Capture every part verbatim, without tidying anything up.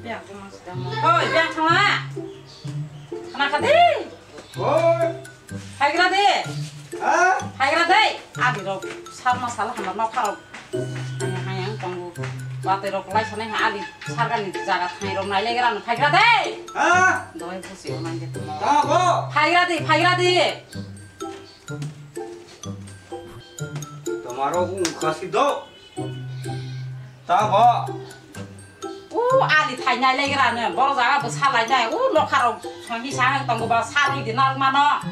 Biyang tongma sida mo. Oi, biyang thangla. Khana kha di. Oi. Phaigra di. Ha? Phaigra di. Adi rok salma sal hamar nokha rok. Hayang hayang tongo. Watwi rok lai sanai ha adi sargani jaga thai rok nai legra no phaigra di. Ha? Doi busi onai de. Ta bo. Phaigra di, phaigra di. Tomaro ungkha si do. Ta bo. U ali thainai legrano, boro jaga bo salainai, u nokharok songhi sahang tongo ba salwi di nang mano.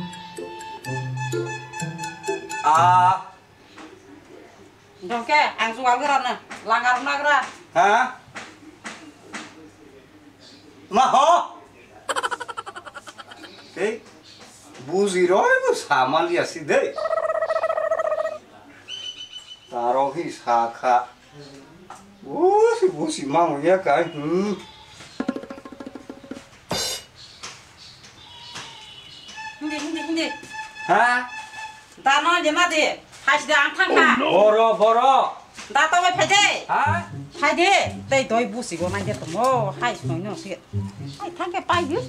Ah. Dongke, ang jugal grano, langar nagra. Ha? Ma ho? Ei, buji roi bo samaliya si dei. Taro hi sakha. Busi, busi, mau ya kai. Hmm. Hindi, hindi, hindi. Ha? Dano jema de. Hai sida ang thangkha. Boro, boro. Da to bai phai de. Ha? Phai de. Tei doi busi go nai de to mo. Hai soi no si. Hai thangke pai de.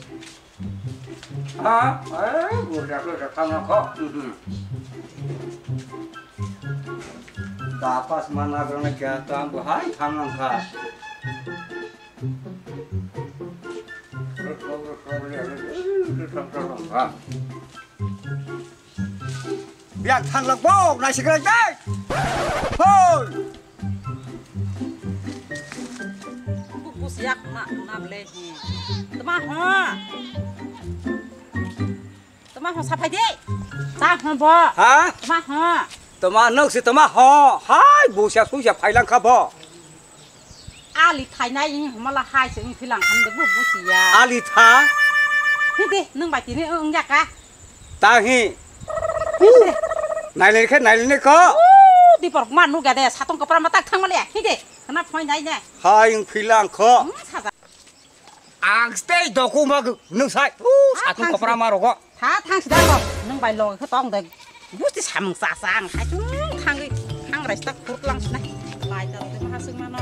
Ha? Eh, budak lo datang kok. Mhm. Dapas mana grana kya tang hai thang nang kha. Biak thang lak bok nai sikra dai. Hoi. Buk bus yak na na ble hi. Tama ho. Tama ho saphai de. Ta ho bo. Ha? Tama ho. Tama nok si tama ho. Hai busia susia phailang kha bo. Ali thainai ing hmala hai se ing philang khan de bu busiya. Ali tha. Hi de nung bai tini ung ya ka. Ta hi. Hi de. Nailai khe nailai ne ko. Di por ma nu ga de satong kopra ma tak thang male hi de. Kana phoi nai ne. Hai ing philang kho. Hmm, saja. Ang stay doku mag nung sai. Uh, ah, satong kopra ma rogo. Tha thang sida ko, nung bai log khe tong de. Busti samung sa sa ang hai chung thang thang rai sta khur lang sna. Lai ta de ma sung ma no.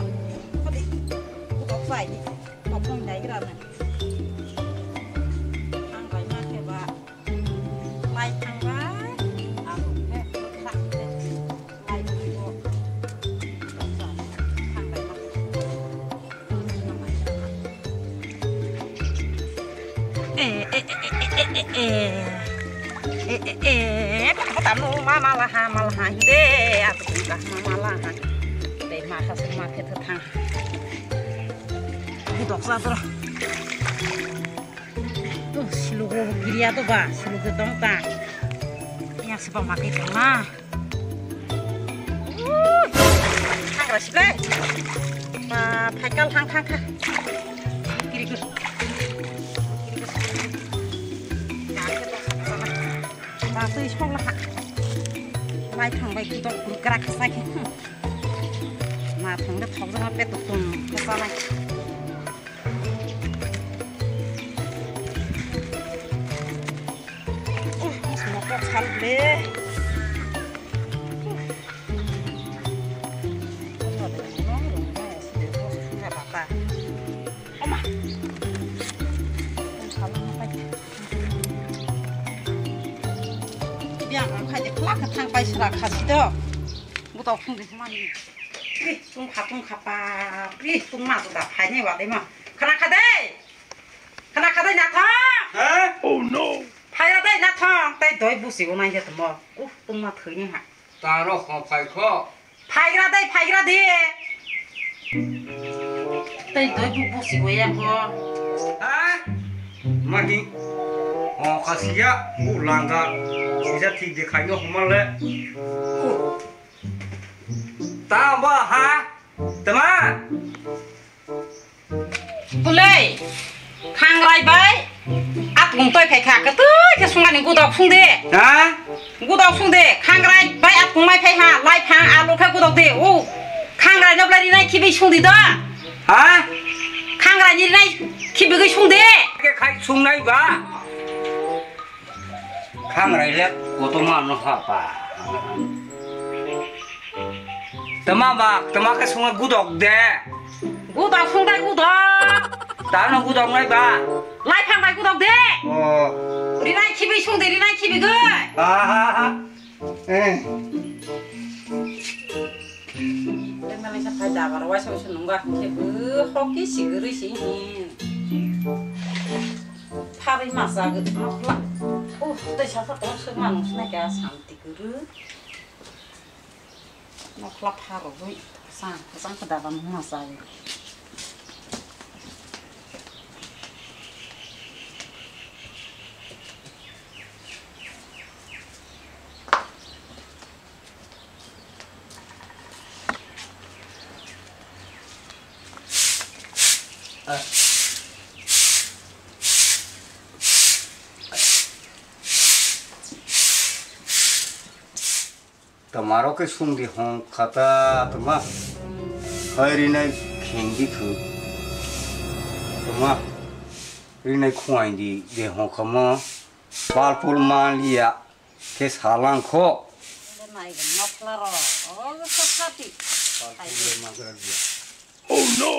Ko de. Ko tok sai ni. Ko mung dai gra na. Thang bai ma khe ba. Lai thang bai. Abo khe khak de. Mama laha, malaha, hinde, aku ka mama laha. Tei masa sung ma khe thang. Budok sa tro. Tu silugo giriya to ba, silugo tong ta. Ya sebab makai tong na. Thang rasi ble. Ma phaikal thang thang kha. Kiri gur. Ma tui song la kha. Mai thang bai kudok gur kra kha sai khe. Ma thang de thok jang pe tuk tung kha sa nai. Uh, mas mokok sal ble. Oma. Biang ang khai de kla kha thang pai sra kha si do. Butok phung de mani. Pri tung kha tung kha pa. Pri tung ma da phai ni wa de ma. Khana kha de. Khana kha de na tha. Ha? Oh no. Phai ra de na tha. Tai doi busi go nai ya tamo. Uh, tung ma thoi ni ha. Taro kho phai kho. Phaigra dai, phaigra de. Tei doi bu busi go ya kho. Ha? Mati. O kasiya bu langga. Sija thik de khaino humal le. Ta ba ha. Tama. Pulei, khangrai bai, atung toi khai kha, kwtwi khe sungani gudok sung de. Ha? Gudok sung de, khangrai bai atung mai khai ha, lai phang alu khe gudok de. U, khangrai no blai rinai khibi sung di do. Ha? Khangrai ni rinai khibi gwi sung de. Khe khai sung nai ba. Khangrai le kotorma no ha pa. Tama ba, tama khe sungwi gudok de. Gudok sung bai gudok. Tano gudok nai ba. Lai phang bai gudok de. O. Rinai khibi sung de, rinai khibi goi. Aha. Eh. Tengmani sa phai dabar waisa waisa nungga khe bo hoki sigiri si hin. Pharwi masa gede mokla. Uh, tei sasa tong suk manung sina kya santi guru. Mokla pharwi sang sang khe dabar masa. Tama rok khe sung di hong khata tama. Hai rinai kheng di khu. Tama rinai khuai di de hong khama. Pal pul man liya. Khe salang kho. Nai ga mokla ro. O ga sa thati. Oh no!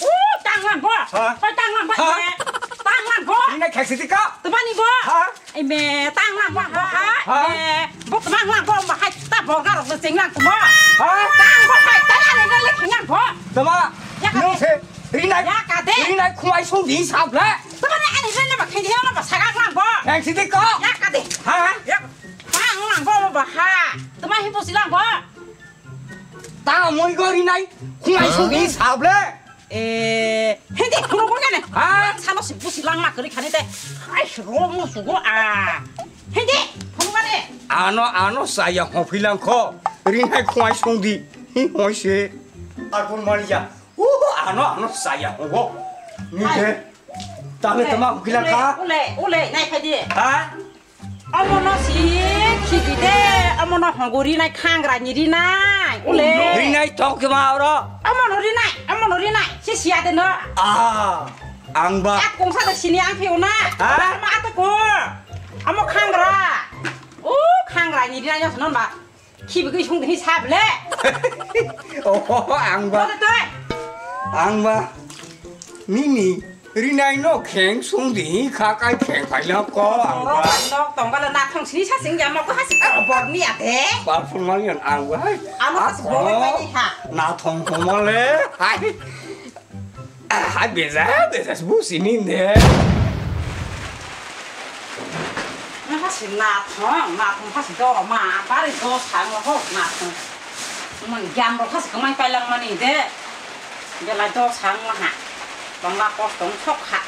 Oh, tang lang bo. Ha? Oi, tang lang bo. Ha? Eh, tang lang bo. Ina khaksi tika? Tebani bo. Ha? Ime, tang lang bo, ha? Ha? Ime, bo tang lang bo, ma hai ta bo ga ro sing lang mo. Ha? Tang bo hai ta lang le le khing lang bo. Tama. Ya ka no de. Se. Rinai. Ya ka de. Rinai khumai sung di sab le. Tebani ani le le ba khing di ba sagak lang bo. Khaksi tika? Ya ka de. Ha? Ya. Tang lang bo ba ha. Tebani hi bo si lang bo. Tang mui go rinai. Khumai sung di sab le. Eh, hindi, phunukgo kene. Ha? Sano si busi langma kwrwi khani tei. Ai, ro mo sugo a. Hindi, phunukgo ne. Ano, ano, saya hophilang kho. Rinai khwai songdi. Hi hoi se. Ar phun mari ja. Uhu, ano, ano, saya hobo. Ni ke. Tale tama hophilang kha. Ule, ule, ule, nai phai di. Ha? Omono si khibi de, omono hongo rinai khangra ni rinai. Ule. Rinai tong khe ma oro. Omono rinai, omono rinai. Si siya de no. Ah, ang ba. At kongsa de sini ang phiu na. Ha? Ma at ko. Amo khangra. O khangra ni rinai no non ba. Khibi gwi sung de hi sable. Oh, ang ba. Ore toi. Ang ba. Nini. Rinai no kheng sung di kha kai kheng phai no ko ang ba. Nok tong bala na thong sini sa sing ya mo ko ha si ka bor ni ate. Ba phun ma yan ang ba hai. Ano ha si bor ni ha. Na thong ko ma le hai. Hai beza beza bu sini de. Na ha si na thong na thong ha si do ma ba ri do sa ngo ho na thong. Mang jam ro ha si ko mai pai lang mani de. Belai dok sang ma ha. Bangla kos tong sok ha.